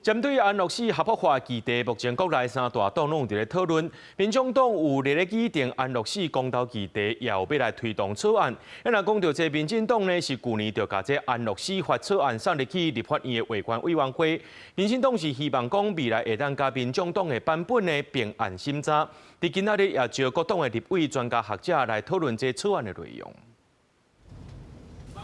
針對安樂死合法化議題，目前國內三大黨攏有佇咧討論。民眾黨有佇咧擬定安樂死公投議題，也有欲來推動草案。啊，若講著這民進黨呢，是舊年就共這安樂死法草案送入去立法院的衛權委員會。民進黨是希望講未來會當佮民眾黨的版本呢並案審查。佇今仔日也召各黨的立委、專家學者來討論這草案的內容。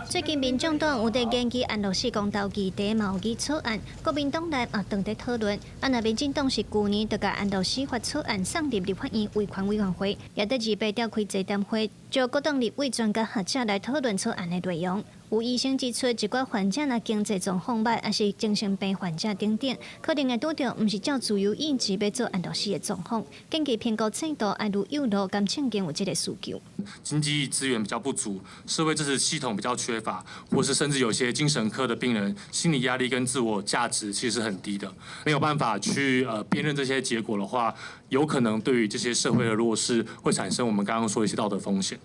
最近民眾黨有佇研究安樂死公投議題，嘛有擬草案，國民黨內嘛正佇討論。啊，若民進黨是舊年就共安樂死法草案送入立法院衛權委員會，也佇二八召開座談會，召各黨立委、專家學者來討論草案的內容。有醫生指出，一寡患者若經濟狀況䆀，抑是精神病患者等等，可能會拄著毋是照自由意志欲做安樂死的狀況。根據評估制度，愛愈誘路，敢曾經有這个需求。經濟資源比較不足，社會支持系統比較缺乏，或是甚至有些精神科的病人，心理壓力跟自我價值其實是很低的，沒有辦法去辨認這些結果的話，有可能對於這些社會的弱勢會產生我們剛剛說的一些道德風險。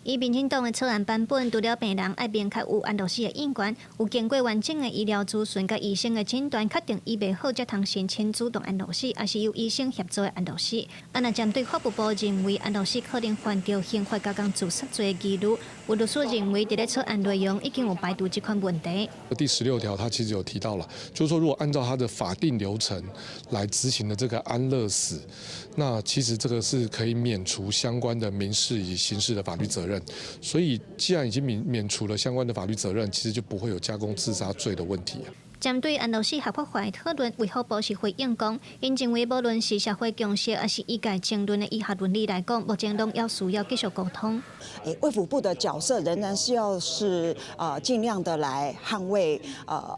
以民進黨的草案版本，除了病人愛明確有安樂死的意願，有經過完整的醫療諮詢佮醫生的診斷，確定伊袂好才通申請主動安樂死，抑是由醫生協助的安樂死。啊，若針對法務部認為安樂死可能犯著刑法加工自殺罪的疑慮，有律師認為佇咧草案內容已經有排除這款問題。第16條，他其實有提到了，就是說如果按照他的法定流程來執行的這個安樂死，那其實這個是可以免除相關的民事以及刑事的法律責任。所以，既然已經免除了相關的法律責任，其實就不會有加工自殺罪的問題。針對安樂死合法化的討論，衛福部是回應講，𪜶認為無論是社會共識，抑是醫界爭論的醫學倫理來講，目前攏猶需要繼續溝通。衛福部的角色仍然是要是盡量的來捍衛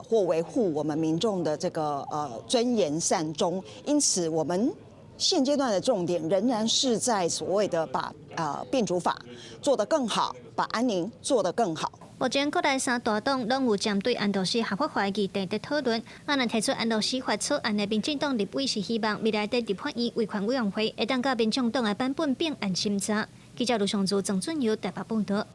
或維護我們民眾的這個尊嚴善終，因此我們現階段的重點仍然是在所謂的把病主法做得更好，把安寧做得更好。目前國內三大黨攏有針對安樂死合法化議題佇討論。啊，若提出安樂死法草案的民進黨立委是希望未來佇立法院衛權委員會會當佮民眾黨的版本並案審查。記者盧尚祖、鄭俊友台北報導。